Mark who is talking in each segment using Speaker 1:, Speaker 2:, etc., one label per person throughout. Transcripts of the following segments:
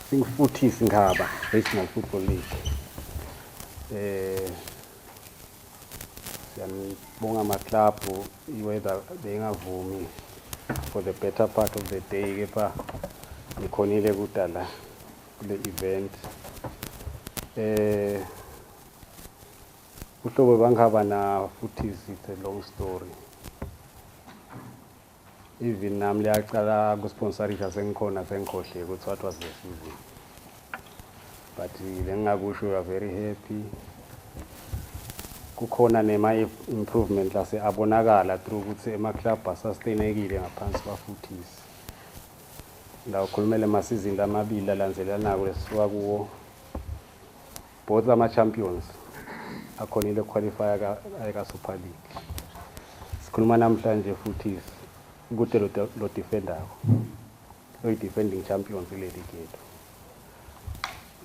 Speaker 1: Singufuthisi Nkhaba Regional Football League. Siyanibonga amaklabhu, i-weather beyingavumi for the better part of the day, kepha nikhonile kudala kule event. Uhlobo bangihaba na Futhisi, it's a long story. Even nami liyacala kusponsorisha sengikhona, sengikhohle ukuthi what was the season, but lengingakusho, we are very happy. Kukhona nema-improvement lase abonakala through ukuthi ema-club asustainekile ngaphansi kwaFuthisi. La ukhulumela emasizini lamabili alandzelanako lesisuka kuwo, both ama-champions akhonile qualify ka-Super League. Sikhuluma namhlanje futhi kude lo defendako, oyi-defending champions kule league yethu,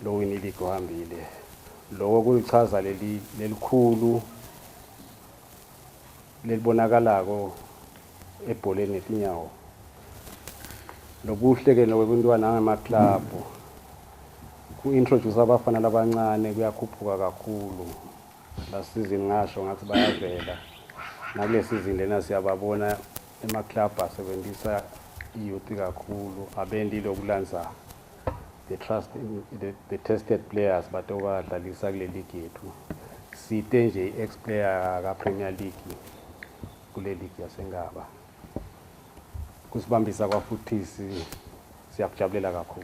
Speaker 1: lo win league uhambile. Lokho kulichaza leli lelikhulu lelibonakalako ebholeni letinyawo. Lokuhle ke lokwekuntwana ngemaklabhu ku-introduce abafana labancane, kuyakhuphuka kakhulu. La season ngasho ngathi bayavela, nakule season lena siyababona emaklabhu asebenzisa i-youth kakhulu, abendi lokulanza the trust in the tested players batobadlalisa kule league yethu. Site nje i-ex player ka-Premier League kule league yaseNkaba. Kusibambisa kwaFuthisi siyakujabulela kakhulu.